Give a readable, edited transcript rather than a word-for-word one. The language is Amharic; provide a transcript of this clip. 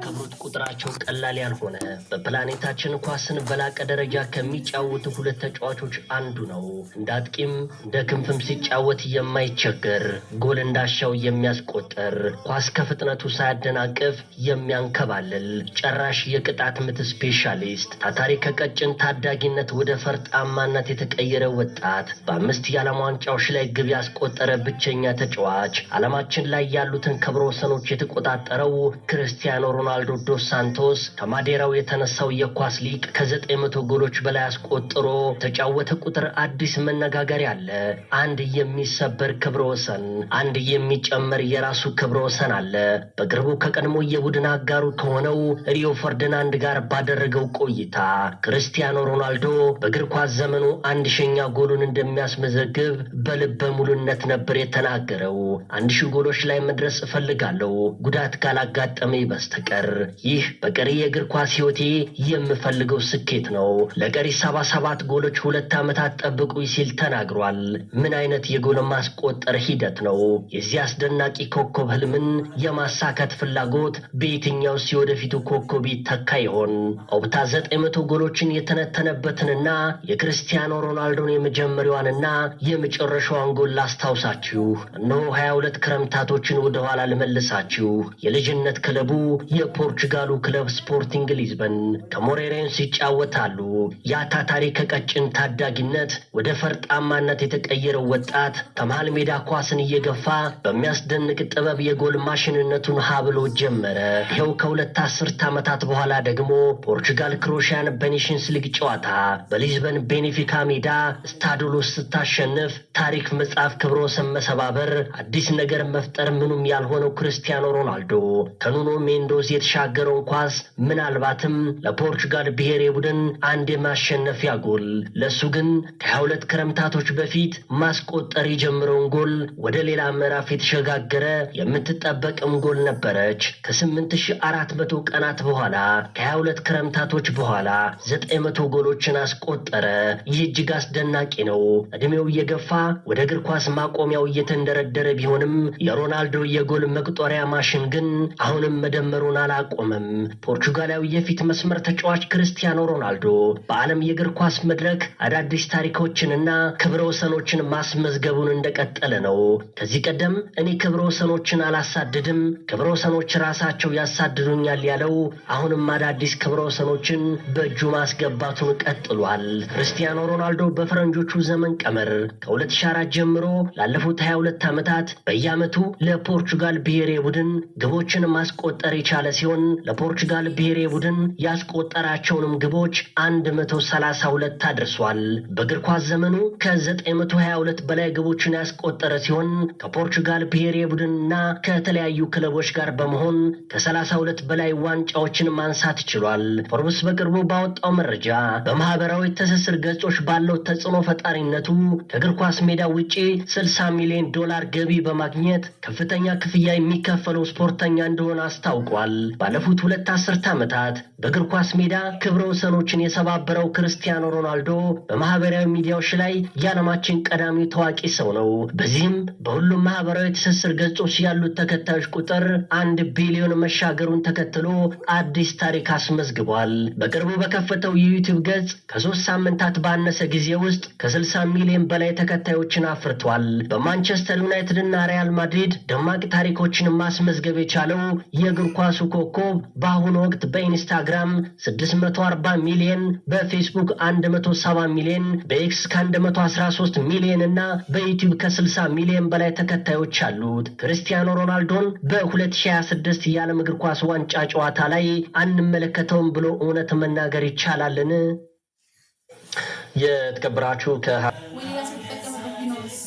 የሚያከብሩት ቁጥራቸው ቀላል ያልሆነ፣ በፕላኔታችን ኳስን በላቀ ደረጃ ከሚጫወቱ ሁለት ተጫዋቾች አንዱ ነው። እንደ አጥቂም እንደ ክንፍም ሲጫወት የማይቸገር፣ ጎል እንዳሻው የሚያስቆጥር፣ ኳስ ከፍጥነቱ ሳያደናቅፍ የሚያንከባልል፣ ጨራሽ የቅጣት ምት ስፔሻሊስት፣ ታታሪ፣ ከቀጭን ታዳጊነት ወደ ፈርጣማነት የተቀየረ ወጣት፣ በአምስት የዓለም ዋንጫዎች ላይ ግብ ያስቆጠረ ብቸኛ ተጫዋች፣ ዓለማችን ላይ ያሉትን ክብረ ወሰኖች የተቆጣጠረው ክርስቲያኖ ሮናልዶ ዶስ ሳንቶስ፣ ከማዴራው የተነሳው የኳስ ሊቅ ከ900 ጎሎች በላይ አስቆጥሮ ተጫወተ ቁጥር አዲስ መነጋገሪያ አለ። አንድ የሚሰበር ክብረ ወሰን፣ አንድ የሚጨመር የራሱ ክብረ ወሰን አለ። በቅርቡ ከቀድሞ የቡድን አጋሩ ከሆነው ሪዮ ፈርዲናንድ ጋር ባደረገው ቆይታ ክርስቲያኖ ሮናልዶ በእግር ኳስ ዘመኑ 1000ኛ ጎሉን እንደሚያስመዘግብ በልበ ሙሉነት ነበር የተናገረው። 1000 ጎሎች ላይ መድረስ እፈልጋለሁ፣ ጉዳት ካላጋጠመኝ በስተቀር። ይህ በቀሪ የእግር ኳስ ሕይወቴ የምፈልገው ስኬት ነው። ለቀሪ 77 ጎሎች 2 ዓመታት ጠብቁኝ ሲል ተናግሯል። ምን አይነት የጎል ማስቆጠር ሂደት ነው? የዚህ አስደናቂ ኮከብ ህልምን የማሳካት ፍላጎት በየትኛውስ የወደፊቱ ኮከብ ይተካ ይሆን? ኦፕታ 900 ጎሎችን የተነተነበትንና የክርስቲያኖ ሮናልዶን የመጀመሪያዋንና የመጨረሻዋን ጎል ላስታውሳችሁ። እነሆ 22 ክረምታቶችን ወደኋላ ልመልሳችሁ። የልጅነት ክለቡ የፖርቹጋሉ ክለብ ስፖርቲንግ ሊዝበን ከሞሬሬንስ ይጫወታሉ። ያ ታታሪ፣ ከቀጭን ታዳጊነት ወደ ፈርጣማነት የተቀየረው ወጣት ከመሃል ሜዳ ኳስን እየገፋ በሚያስደንቅ ጥበብ የጎል ማሽንነቱን ሀ ብሎ ጀመረ። ይኸው ከ2 አስርት ዓመታት በኋላ ደግሞ ፖርቹጋል ክሮሽያን በኔሽንስ ሊግ ጨዋታ በሊዝበን ቤኔፊካ ሜዳ ስታዶ ሉዝ ስታሸንፍ ታሪክ መጻፍ፣ ክብረ ወሰን መሰባበር፣ አዲስ ነገር መፍጠር ምኑም ያልሆነው ክርስቲያኖ ሮናልዶ ከኑኖ ሜንዶዝ የተሻገረውን ኳስ ምናልባትም ለፖርቹጋል ብሔራዊ ቡድን አንድ የማሸነፊያ ጎል፣ ለእሱ ግን ከ22 ክረምታቶች በፊት ማስቆጠር የጀመረውን ጎል ወደ ሌላ ምዕራፍ የተሸጋገረ የምትጠበቅም ጎል ነበረች። ከ8400 ቀናት በኋላ፣ ከ22 ክረምታቶች በኋላ 900 ጎሎችን አስቆጠረ። ይህ እጅግ አስደናቂ ነው። እድሜው እየገፋ ወደ እግር ኳስ ማቆሚያው እየተንደረደረ ቢሆንም የሮናልዶ የጎል መቁጠሪያ ማሽን ግን አሁንም መደመሩን አላቆመም። ፖርቹጋላዊ የፊት መስመር ተጫዋች ክርስቲያኖ ሮናልዶ በዓለም የእግር ኳስ መድረክ አዳዲስ ታሪኮችንና ክብረ ወሰኖችን ማስመዝገቡን እንደቀጠለ ነው። ከዚህ ቀደም እኔ ክብረ ወሰኖችን አላሳድድም፣ ክብረ ወሰኖች ራሳቸው ያሳድዱኛል ያለው አሁንም አዳዲስ ክብረ ወሰኖችን በእጁ ማስገባቱን ቀጥሏል። ክርስቲያኖ ሮናልዶ በፈረንጆቹ ዘመን ቀመር ከ2004 ጀምሮ ላለፉት 22 ዓመታት በየዓመቱ ለፖርቹጋል ብሔራዊ ቡድን ግቦችን ማስቆጠር የቻለ ሲሆን ለፖርቹጋል ብሔራዊ ቡድን ያስቆጠራቸውንም ግቦች 132 አድርሷል። በእግር ኳስ ዘመኑ ከ922 በላይ ግቦችን ያስቆጠረ ሲሆን ከፖርቹጋል ብሔራዊ ቡድንና ከተለያዩ ክለቦች ጋር በመሆን ከ32 በላይ ዋንጫዎችን ማንሳት ችሏል። ፎርብስ በቅርቡ ባወጣው መረጃ በማህበራዊ ትስስር ገጾች ባለው ተጽዕኖ ፈጣሪነቱ ከእግር ኳስ ሜዳ ውጪ 60 ሚሊዮን ዶላር ገቢ በማግኘት ከፍተኛ ክፍያ የሚከፈለው ስፖርተኛ እንደሆነ አስታውቋል። ባለፉት 2 አስርት ዓመታት በእግር ኳስ ሜዳ ክብረ ወሰኖችን የሰባበረው ክርስቲያኖ ሮናልዶ በማህበራዊ ሚዲያዎች ላይ የዓለማችን ቀዳሚው ታዋቂ ሰው ነው። በዚህም በሁሉም ማህበራዊ ትስስር ገጾች ያሉት ተከታዮች ቁጥር 1 ቢሊዮን መሻገሩን ተከትሎ አዲስ ታሪክ አስመዝግቧል። በቅርቡ በከፈተው የዩቲዩብ ገጽ ከ3 ሳምንታት ባነሰ ጊዜ ውስጥ ከ60 ሚሊዮን በላይ ተከታዮችን አፍርቷል። በማንቸስተር ዩናይትድ እና ሪያል ማድሪድ ደማቅ ታሪኮችን ማስመዝገብ የቻለው የእግር ኳሱ ኮከብ በአሁኑ ወቅት በኢንስታግራም 640 ሚሊዮን፣ በፌስቡክ 170 ሚሊዮን፣ በኤክስ ከ113 ሚሊዮን እና በዩቲዩብ ከ60 ሚሊዮን በላይ ተከታዮች አሉት። ክርስቲያኖ ሮናልዶን በ2026 የዓለም እግር ኳስ ዋንጫ ጨዋታ ላይ አንመለከተውም ብሎ እውነት መናገር ይቻላልን? የተከበራችሁ ከ We